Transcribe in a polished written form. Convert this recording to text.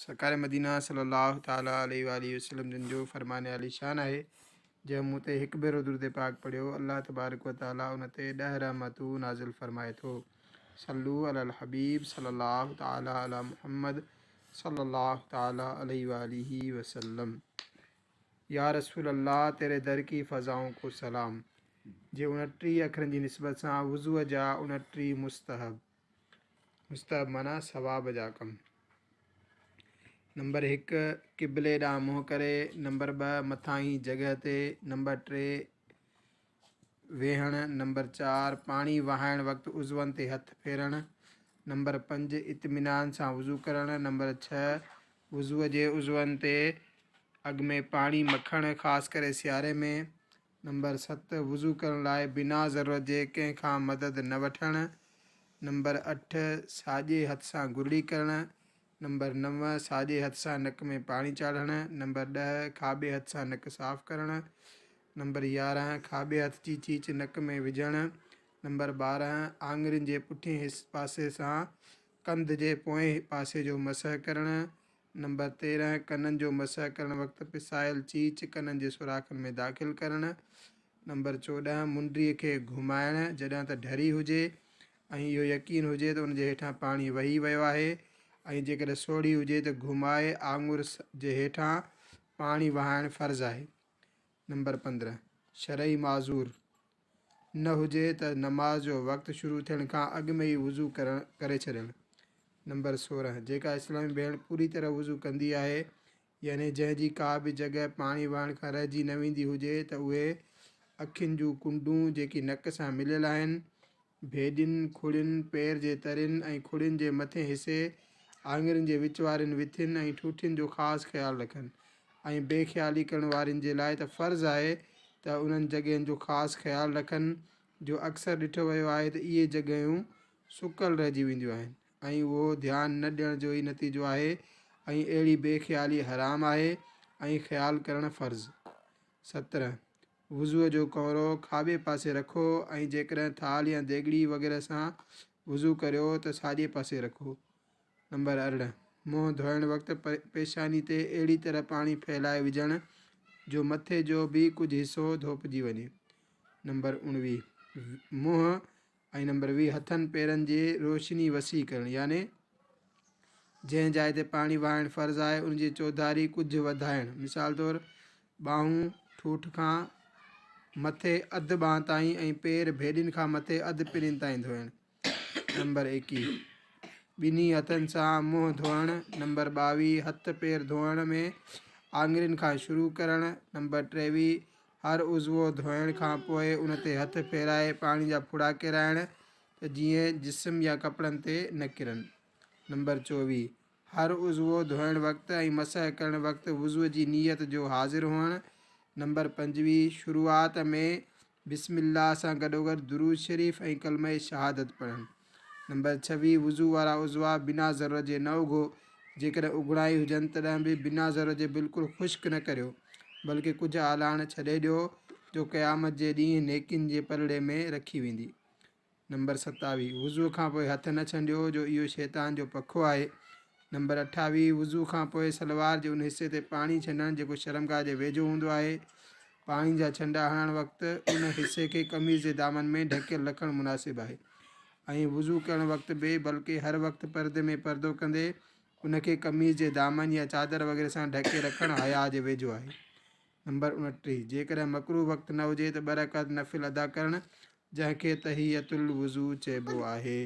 سرڪار مدينه صلّي الله تعالٰي عليه واٰله وسلّم جن جو فرمان عالي شان آهي، جنهن مون تي هڪ ڀيرو درود پاڪ پڙهيو، الله تبارڪ و تعالٰي ان تي ڏهه رحمتون نازل فرمائي ٿو. صلّو علي الحبيب صلّي الله تعالٰي علي محمّد صلّي الله تعالٰي عليه واٰله وسلّم. يا رسول الله تيري در ڪي فضائون ڪو سلام جي 29 اکرن جي نسبت سان وضوء جا 29 مستحب، مستحب معنيٰ ثواب جا ڪم. نمبر 1، قبلي ڏانهن منهن ڪري. نمبر 2، مٿاهين جڳهه تي. نمبر 3، ويهڻ. نمبر 4، پاڻي وهائڻ وقت عضون تي هٿ ڦيرڻ. نمبر 5، اطمينان سان وضو ڪرڻ. نمبر 6، وضوء جي عضون تي اڳ ۾ پاڻي مکڻ، خاص ڪري سياري ۾. نمبر 7، وضو ڪرڻ لاء بنا ضرورت جي ڪنهن کان مدد نه وٺڻ. نمبر 8، ساڄي هٿ سان گرڙي ڪرڻ. نمبر 9، ساڄي هٿ سان نڪ ۾ پاڻي چاڙهڻ. نمبر 10، کاٻي هٿ سان نڪ صاف ڪرڻ. نمبر 11، کاٻي هٿ جي چيچ نڪ ۾ وجهڻ. نمبر 12، آڱرين جي پٺئين پاسي سان ڪنڌ جي پوئين پاسي جو مسح ڪرڻ. نمبر 13، ڪنن جو مسح ڪرڻ وقت پسايل چيچ ڪنن جي سوراخن ۾ داخل ڪرڻ. نمبر 14، منڊيء کي گهمائڻ جڏهن ته ڍري هجي ۽ اهو يقين هجي ته ان جي هيٺان پاڻي وهي ويو آهي ۽ جيڪڏهن سوڙهي هجي ته گهمائي آڱر جي هيٺان پاڻي وهائڻ فرض آهي. نمبر 15، شرعي معذور نه هجي ته نماز جو وقت شروع ٿيڻ کان اڳ ۾ ئي وضو ڪرڻ ڪري ڇڏڻ. نمبر 16، جيڪا اسلامي ڀيڻ پوري طرح وضو ڪندي آهي يعني جنهن جي ڪا به جڳهه پاڻي وهڻ کان رهجي نه ويندي هجي ته اهي اکين جون ڪنڊون جيڪي نڪ سان مليل آهن ڀيڏين، کڙين، پير جي ترين ۽ کڙين جي مٿين حصي، آڱرين جي وچ وارين وٿين ۽ ٺوٺين جو خاص خيال رکن ۽ بي خيالي ڪرڻ وارين جي لاء ته فرض آهي ته انهن جڳهين جو خاص خيال رکن جو اڪثر ڏٺو ويو آهي ته اهي جڳهيون سڪل رهجي وينديون آهن ۽ اهو ڌيان نه ڏيڻ جو ئي نتيجو آهي ۽ اهڙي بي خيالي حرام آهي ۽ خيال ڪرڻ فرض. 17. وضوء جو ڪؤنرو کاٻي پاسي رکو ۽ جيڪڏهن ٿالهه يا ديڳڙي وغيره سان وضو ڪريو ته ساڄي پاسي رکو. نمبر 18. منهن ڌوئڻ وقت پيشاني تي اهڙي طرح پاڻي ڦهلائي وجهڻ جو مٿي جو به ڪجهه حصو ڌوپجي وڃي. نمبر 19. منهن ۽ نمبر 20 هٿن پيرن جي روشني وسيع ڪرڻ يعني جنهن جاء تي پاڻي وهائڻ فرض آهي ان جي چوڌاري ڪجهه وڌائڻ مثال طور ٻانهون ٺوٺ کان مٿي اڌ ٻانهن تائين ۽ پير ڀيڏين کان مٿي اڌ پرين تائين ڌوئڻ. نمبر 21 ٻنهي هٿن سان منهن ڌوئڻ. نمبر 22 هٿ پير ڌوئڻ ۾ آڱرين کان شروع ڪرڻ. نمبر 23 هر عضوو ڌوئڻ کان پوء ان تي هٿ ڦيرائي پاڻي جا ڦڙا ڪيرائڻ ته جيئن جسم يا ڪپڙن تي نه ڪرن. نمبر 24. هر عضوو ڌوئڻ وقت ۽ مسح ڪرڻ وقت وضوء جي نيت جو حاضر هئڻ. نمبر 25. شروعات ۾ بسم الله سان گڏوگڏ درود شريف ۽ ڪلمه شهادت پڙهڻ. نمبر 26، وضو وارا عضوا بنا ضرورت جي نه اگهو، جيڪڏهن اگهڻا ئي هجن تڏهن به بنا ضرورت جي بلڪل خشڪ نه ڪريو، بلڪه ڪجهه آلاڻ ڇڏي ڏيو جو قيامت جي ڏينهن نيڪين جي پلڙي ۾ رکي ويندي. نمبر 27، وضوء کان پوء هٿ نه ڇنڊيو جو اهو شيطان جو پکو آهي. نمبر 28، وضو کان پوء سلوار جي ان حصي تي پاڻي ڇنڊڻ جيڪو شرمگاهه جي ويجهو هوندو آهي. پاڻي جا ڇنڊا هڻڻ وقت ان حصي کي قميص جي دامن ۾ ڍڪيل رکڻ مناسب آهي ۽ وضو ڪرڻ وقت به بلڪه هر وقت پردي ۾ پردو ڪندي ان کي قميص جي دامن يا چادر وغيره سان ڍڪي رکڻ حياء جي ويجهو آهي. نمبر 29، جيڪڏهن مڪروه وقت نه هجي ته ٻه رڪعت نفل ادا ڪرڻ جنهن کي تحية الوضو چئبو آهي.